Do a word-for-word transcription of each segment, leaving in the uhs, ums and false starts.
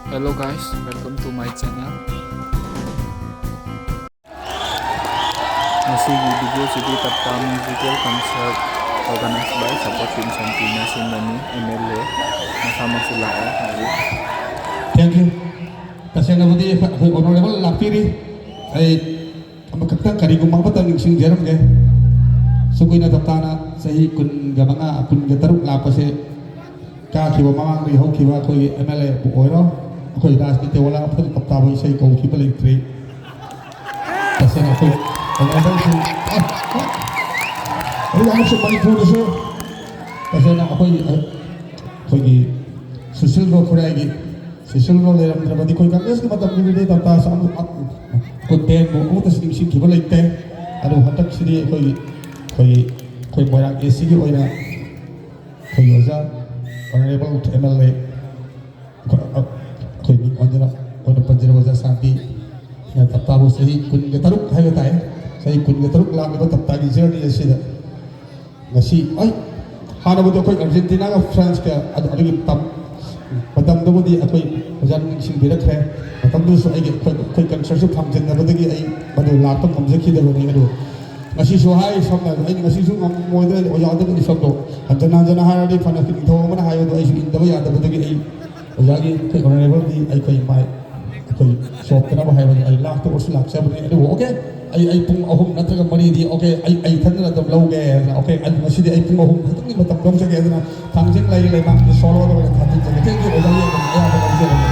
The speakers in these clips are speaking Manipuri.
Hello guys, welcome to my channel. ꯉꯁꯤꯒꯤ video CD ꯇꯞꯇꯥ musical concert organized by Support Team ꯁꯥꯟꯇꯤꯅ ꯁꯤꯟꯕꯅꯤ꯫ M L A ꯃꯁꯥꯃꯛꯁꯨ ꯂꯥꯛꯑꯦ ꯍꯧꯖꯤꯛ꯫ Thank you. ꯇꯁꯦꯡꯅꯕꯨꯗꯤ ꯑꯩꯈꯣꯏ honourable ꯂꯥꯛꯄꯤꯔꯤ꯫ ꯑꯩ ꯑꯃꯈꯛꯇꯪ ꯀꯔꯤꯒꯨꯝꯕ ꯑꯃꯇꯪ ꯅꯤꯡꯁꯤꯡꯖꯔꯝꯒꯦ꯫ ꯁꯨꯛ ꯀꯨꯏꯅ ꯇꯞꯇꯥꯅ ꯆꯍꯤ ꯀꯨꯟꯒ ꯃꯉꯥ, ꯀꯨꯟꯒ ꯇꯔꯨꯛ ꯂꯥꯛꯄꯁꯦ, ꯀꯥꯈꯤꯕ ꯃꯃꯥꯡꯗꯒꯤ ꯍꯧꯈꯤꯕ ꯑꯩꯈꯣꯏꯒꯤ M L A ꯕꯨ ꯑꯣꯏꯔꯣ, ꯑꯩꯈꯣꯏ ꯔꯥꯖꯅꯤꯇꯤ ꯋꯥꯂꯥ ꯑꯃꯇꯪ ꯇꯞꯇꯥꯕꯨ ꯏꯁꯩ ꯀꯧꯈꯤꯕ ꯂꯩꯇ꯭ꯔꯤ꯫ ꯇꯁꯦꯡꯅ ꯑꯩꯈꯣꯏ honourable ꯁꯤꯡ, ꯑꯗꯨꯒ ꯑꯃꯁꯨ ꯃꯅꯤꯄꯨꯔꯗꯁꯨ ꯇꯁꯦꯡꯅ ꯑꯩꯈꯣꯏ, ꯑꯩꯈꯣꯏꯒꯤ ꯁꯨꯁꯤꯜ ꯈꯨꯔꯥꯏꯒꯤ ꯁꯤꯁꯤꯜꯅ ꯂꯩꯔꯝꯗ꯭ꯔꯕꯗꯤ ꯑꯩꯈꯣꯏ ꯀꯪꯒ꯭ꯔꯦꯁꯀꯤ ꯃꯇꯝꯗꯨꯗꯗꯤ ꯇꯥꯇꯥ ꯁꯥ-, ꯑꯩꯈꯣꯏ ꯕꯦꯟꯕꯨ ꯑꯃꯠꯇꯁꯨ ꯅꯤꯡꯁꯤꯡꯈꯤꯕ ꯂꯩꯇꯦ꯫ ꯑꯗꯨ ꯍꯟꯗꯛꯁꯤꯗꯤ ꯑꯩꯈꯣꯏꯒꯤ, ꯑꯩꯈꯣꯏꯒꯤ, ꯑꯩꯈꯣꯏ ꯃꯣꯏꯔꯥꯡ A C ꯒꯤ ꯑꯣꯏꯅ ꯑꯩꯈꯣꯏꯒꯤ ꯑꯣꯖꯥ honourable M L A ꯑꯩꯈꯣꯏ ꯃꯤꯡ ꯑꯣꯟꯖꯔ-, ꯑꯣꯏꯅ ꯄꯟꯖꯔꯕ ꯑꯣꯖꯥ ꯁꯥꯟꯇꯤ ꯇꯞꯇꯥꯕꯨ ꯆꯍꯤ ꯀꯨꯟꯒ ꯇꯔꯨꯛ ꯍꯥꯏꯕ ꯇꯥꯏ꯫ ꯆꯍꯤ ꯀꯨꯟꯒ ꯇꯔꯨꯛ ꯂꯥꯛꯂꯤꯕ ꯇꯞꯇꯥꯒꯤ journey ꯑꯁꯤꯗ ꯉꯁꯤ, ꯑꯩ, ꯍꯥꯟꯅꯕꯨꯗꯤ ꯑꯩꯈꯣꯏ ꯑꯥꯔꯖꯦꯟꯇꯤꯅꯥꯒ ꯐ꯭ꯔꯥꯟꯁꯀ ꯑꯗꯨ, ꯑꯗꯨꯒꯤ ꯃꯇꯝ, ꯃꯇꯝꯗꯨꯕꯨꯗꯤ ꯑꯩꯈꯣꯏ ꯑꯣꯖꯥꯅ ꯅꯤꯡꯁꯤꯡꯕꯤꯔꯛꯈ꯭ꯔꯦ꯫ ꯃꯇꯝꯗꯨꯗꯁꯨ ꯑꯩꯒꯤ, ꯑꯩꯈꯣꯏ, ꯑꯩꯈꯣꯏ concert ꯁꯨ ꯐꯪꯖꯟꯅꯕꯗꯒꯤ ꯑꯩ ꯃꯗꯨ ꯂꯥꯛꯄ ꯉꯝꯖꯈꯤꯗꯕꯅꯤ꯫ ꯑꯗꯨ ꯉꯁꯤꯁꯨ ꯍꯥꯏ, ꯁꯝꯅ ꯍꯥꯏꯔꯕꯗ ꯑꯩꯅ ꯉꯁꯤꯁꯨ ꯉꯝꯃꯣꯏꯗ ꯑꯣꯖꯥꯗꯨꯒ ꯏꯁꯝꯗꯣ ꯍꯟꯖꯟ ꯍꯟꯖꯟꯅ ꯍꯥꯏꯔꯗꯤ ꯐꯅ ꯅꯤꯡꯊꯧ ꯑꯃꯅ ꯍꯥꯏꯕꯗꯣ ꯑꯩꯁꯨ ꯏꯟꯗꯕ ꯌꯥꯗꯕꯗꯒꯤ ꯑꯩ ꯑꯣꯖꯥꯒꯤ ꯑꯩꯈꯣꯏ honourable ꯗꯤ ꯑꯩꯈꯣꯏ ꯃꯥꯏ ꯑꯩꯈꯣꯏ ꯁꯣꯛꯇꯅꯕ ꯍꯥꯏꯕꯗꯤ ꯑꯩ ꯂꯥꯛꯇ ꯑꯣꯏꯔꯁꯨ ꯂꯥꯛꯆꯕꯅꯤ꯫ ꯑꯗꯨꯕꯨ okay, ꯑꯩ, ꯑꯩ ꯄꯨꯡ ꯑꯍꯨꯝ ꯅꯠꯇ꯭ꯔꯒ ꯃꯔꯤꯗꯤ okay, ꯑꯩ, ꯑꯩ ꯏꯊꯟꯗꯅ ꯑꯗꯨꯝ ꯂꯧꯒꯦ ꯍꯥꯏꯗꯅ okay, ꯑꯗꯨ ꯉꯁꯤꯗꯤ ꯑꯩ ꯄꯨꯡ ꯑꯍꯨꯝ ꯈꯛꯇꯪꯒꯤ ꯃꯇꯝ ꯂꯧꯖꯒꯦ ꯍꯥꯏꯗꯅ ꯊꯥꯡꯖꯤꯡ ꯂꯩꯒꯤ ꯂꯩꯕꯥꯛꯀꯤ ꯁꯣꯂꯣꯗ ꯑꯣꯏꯅ ꯊꯥꯖꯤꯟꯖꯒꯦ꯫ Thank you, ꯑꯣꯖꯥꯒꯤ ꯑꯌꯥꯝꯕ ꯂꯧꯖꯔꯒꯦ꯫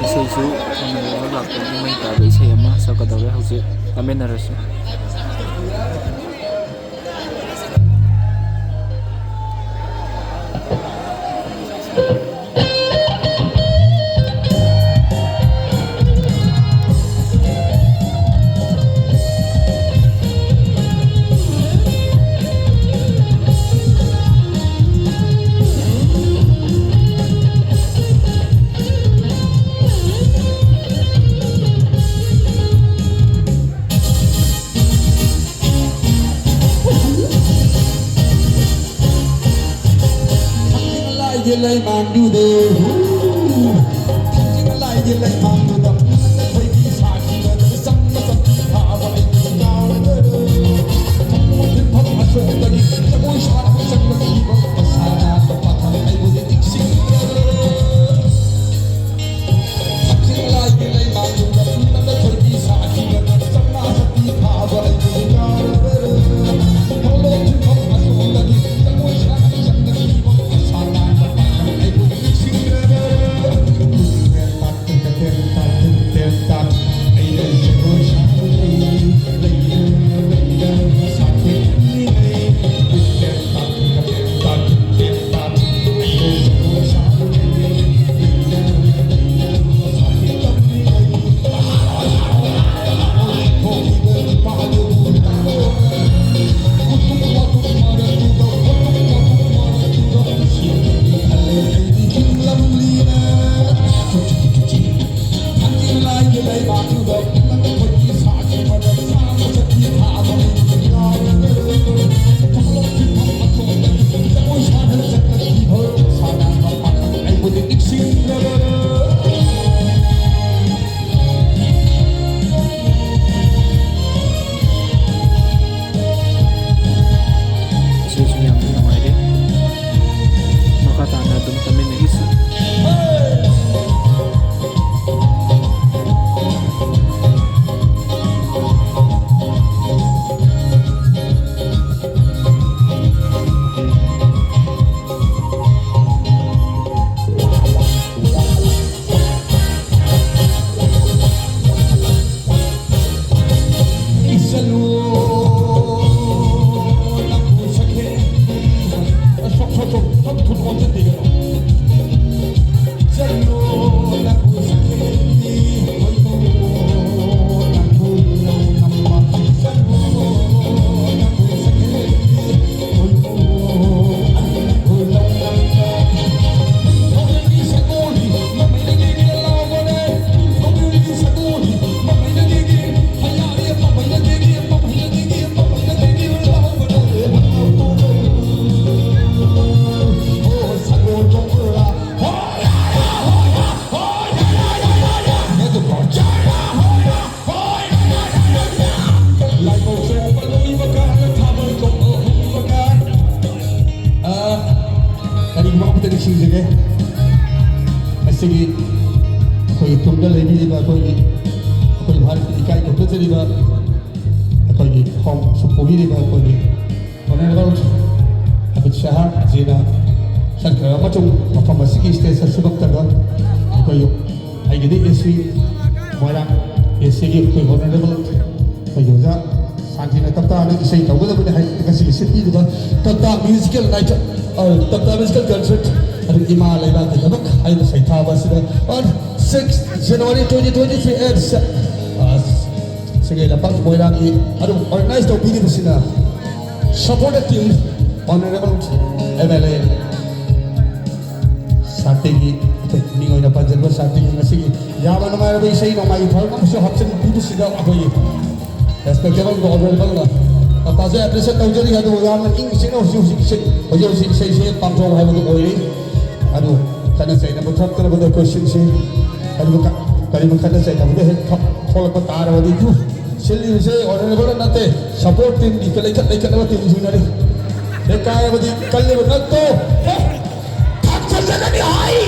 ꯏꯁꯩꯁꯨ ꯁꯣꯝꯅ ꯂꯥꯛꯄꯒꯤ ꯃꯩ ꯇꯥꯕ ꯏꯁꯩ ꯑꯃ ꯁꯛꯀꯗꯧꯔꯦ ꯍꯧꯖꯤꯛ꯫ ꯇꯥꯃꯤꯟꯅꯔꯁꯤ꯫ ꯂꯩꯃꯥꯡꯗꯨꯗ, ꯊꯥꯡꯖꯤꯡ ꯂꯥꯏꯒꯤ ꯂꯩꯃꯥꯡꯗꯨꯗ, ꯅꯪꯅ ꯊꯣꯏꯕꯤ ꯁꯥꯈꯤꯕꯗꯨ ꯆꯝꯅ ꯆꯝꯕꯤ ꯐꯥꯕ ꯑꯩꯕꯨ ꯀꯥꯎꯔꯕꯔꯣ? ꯊꯣꯡ ꯊꯤꯟꯐꯝ ꯑꯁꯣꯝꯗꯒꯤ ꯖꯒꯣꯏ ꯁꯥꯕ ꯆꯪꯂꯛꯈꯤꯕ ꯃꯁꯥ ꯅꯥꯟꯕ ꯄꯥꯈꯪ ꯑꯩꯕꯨꯗꯤ ꯅꯤꯡꯁꯤꯡꯕꯔꯣ? ꯊꯥꯡꯖꯤꯡ ꯂꯥꯏꯒꯤ ꯂꯩꯃꯥꯡꯗꯨꯗ, ꯅꯪꯅ ꯊꯣꯏꯕꯤ ꯁꯥꯈꯤꯕꯗꯨ ꯆꯝꯅ ꯆꯝꯕꯤ ꯐꯥꯕ ꯑꯩꯕꯨ ꯀꯥꯎꯔꯕꯔꯣ? ꯊꯣꯡ ꯊꯤꯟꯐꯝ ꯑꯁꯣꯝꯗꯒꯤ ꯖꯒꯣꯏ ꯁꯥꯕ ꯆꯪꯂꯛꯈꯤꯕ ꯃꯁꯥ ꯅꯥꯟꯕ ꯄꯥꯈꯪ ꯑꯩꯕꯨꯗꯤ ꯅꯤꯡꯁꯤꯡꯕꯔꯣ? ꯊꯝꯖꯒꯦ꯫ ꯉꯁꯤꯒꯤ ꯑꯩꯈꯣꯏꯒꯤ ꯇꯨꯡꯗ ꯂꯩꯕꯤꯔꯤꯕ ꯑꯩꯈꯣꯏꯒꯤ, ꯑꯩꯈꯣꯏ ꯚꯥꯔꯠꯀꯤ ꯏꯀꯥꯏ ꯈꯨꯝꯅꯖꯔꯤꯕ ꯑꯩꯈꯣꯏꯒꯤ ꯍꯣꯝ ꯁꯨꯝ ꯄꯨꯕꯤꯔꯤꯕ ꯑꯩꯈꯣꯏꯒꯤ Honorable ꯑꯃꯤꯠ ꯁꯍꯥ ꯖꯤꯅ ꯆꯠꯈ꯭ꯔꯕ ꯃꯇꯨꯡ ꯃꯐꯝ ꯑꯁꯤꯒꯤ stage ꯑꯁꯤꯃꯛꯇꯗ ꯑꯩꯈꯣꯏ ꯑꯩꯒꯤꯗꯤ ꯑꯦꯁ ꯄꯤ ꯃꯣꯏꯔꯥꯡ ꯑꯦꯁ ꯁꯤꯒꯤ ꯑꯩꯈꯣꯏ Honorable ꯑꯩꯈꯣꯏꯒꯤ ꯑꯣꯖꯥ ꯁꯥꯟꯇꯤꯅ ꯇꯞꯇꯥꯅ ꯏꯁꯩ ꯇꯧꯒꯗꯕꯅꯤ ꯍꯥꯏ ꯉꯁꯤꯒꯤ ꯁꯤꯟꯕꯤꯔꯤꯕ ꯇꯞꯇꯥ musical night, ꯑ, ꯇꯞꯇꯥ musical concert ꯑꯗꯨ ꯏꯃꯥ ꯂꯩꯕꯥꯛꯀꯤꯗꯃꯛ ꯍꯥꯏꯅ ꯁꯩꯊꯥꯕ ꯑꯁꯤꯗ on six January twenty twenty-three at ꯁꯒꯩ ꯂꯝꯄꯥꯛ ꯃꯣꯏꯔꯥꯡꯒꯤ ꯑꯗꯨ organize ꯇꯧꯕꯤꯔꯤꯕꯁꯤꯅ supported team Honorable M L A ꯁꯥꯟꯇꯤꯒꯤ ꯃꯤꯡ ꯑꯣꯏꯅ ꯄꯟꯖꯔꯤꯕ ꯁꯥꯟꯇꯤꯒꯤ ꯉꯁꯤꯒꯤ ꯌꯥꯝꯅ ꯅꯨꯡꯉꯥꯏꯔꯕ ꯏꯁꯩ ꯅꯣꯡꯃꯥꯏꯒꯤ ꯊꯧꯔꯝ ꯑꯃꯁꯨ ꯍꯥꯞꯆꯤꯟꯕꯤꯕꯁꯤꯗ ꯑꯩꯈꯣꯏꯒꯤ respectable Honorable ꯇꯞꯇꯥꯁꯦ appreciate ꯇꯧꯖꯔꯤ꯫ ꯑꯗꯨꯕꯨ ꯌꯥꯝꯅ ꯏꯪ ꯆꯤꯛꯅ ꯍꯧꯖꯤꯛ ꯍꯧꯖꯤꯛ ꯏꯁꯩ, ꯍꯧꯖꯤꯛ ꯍꯧꯖꯤꯛ ꯏꯁꯩꯁꯦ ꯄꯥꯡꯊꯣꯛ ꯍꯥꯏꯕꯗꯨ ꯑꯣꯏꯔꯤ꯫ ꯑꯗꯨ ꯈꯠꯅ ꯆꯩꯅꯕ ꯊꯣꯛꯇꯅꯕꯗ ꯑꯩꯈꯣꯏ ꯁꯤꯟꯁꯤ꯫ ꯀꯔꯤꯒꯨꯝꯕ ꯈꯠꯅ ꯆꯩꯅꯕꯗ ꯍꯦꯛ ꯊꯣꯛ-, ꯊꯣꯛꯂꯛꯄ ꯇꯥꯔꯕꯗꯤ, ꯌꯨ, ꯁꯤꯜꯂꯤꯕꯁꯦ Honorable ꯅꯠꯇꯦ, support teamꯒꯤ ꯂꯩꯈꯠ ꯂꯩꯈꯠꯅꯕ team ꯁꯤꯡꯅꯔꯤ꯫ ꯍꯦꯛ ꯀꯥꯏꯔꯕꯗꯤ ꯀꯜꯂꯤꯕ ꯅꯠꯇꯣ꯫ ꯍꯦ! ꯊꯛꯆꯜꯂꯒꯅꯤ ꯍꯥꯏ!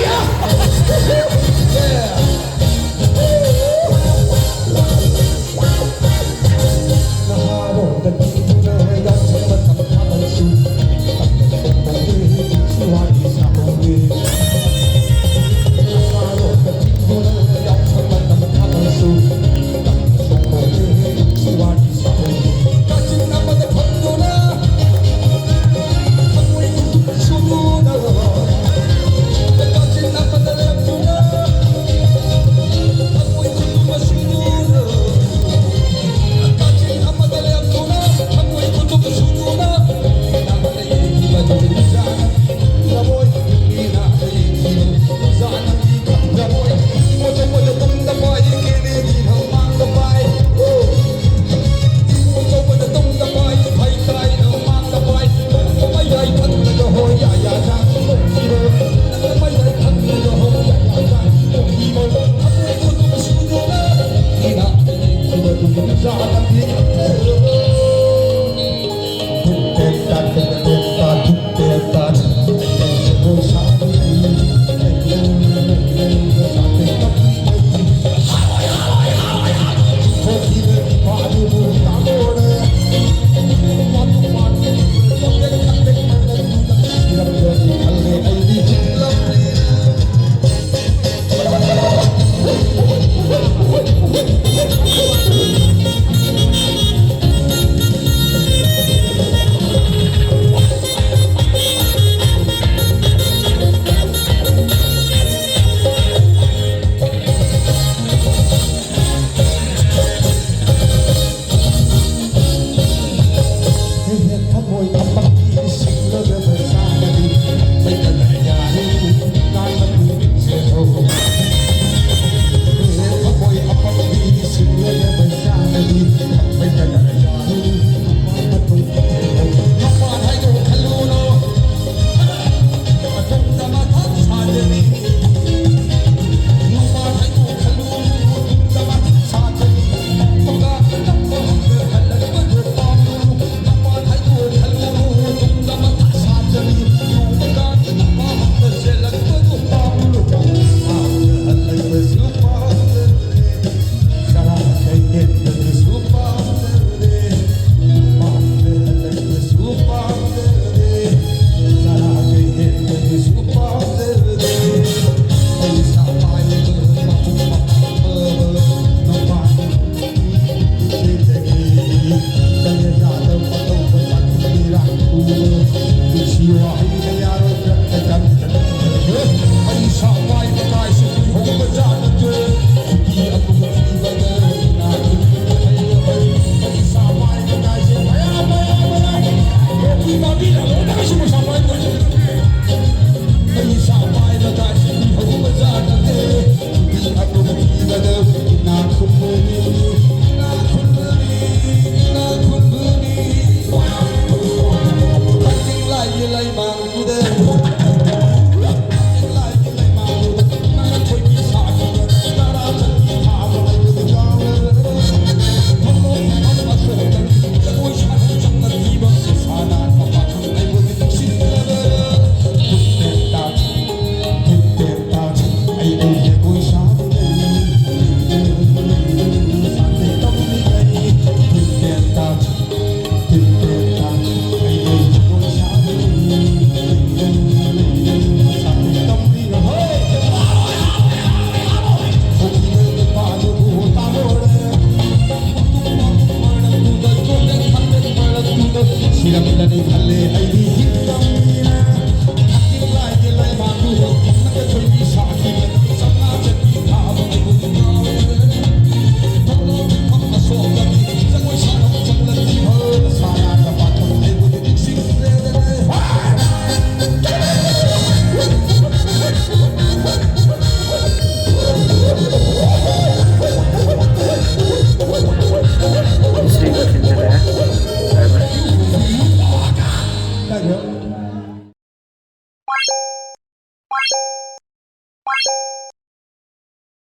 ꯁꯤꯔꯝꯂꯅꯤ ꯈꯜꯂꯦ ꯑꯩꯗꯤ꯫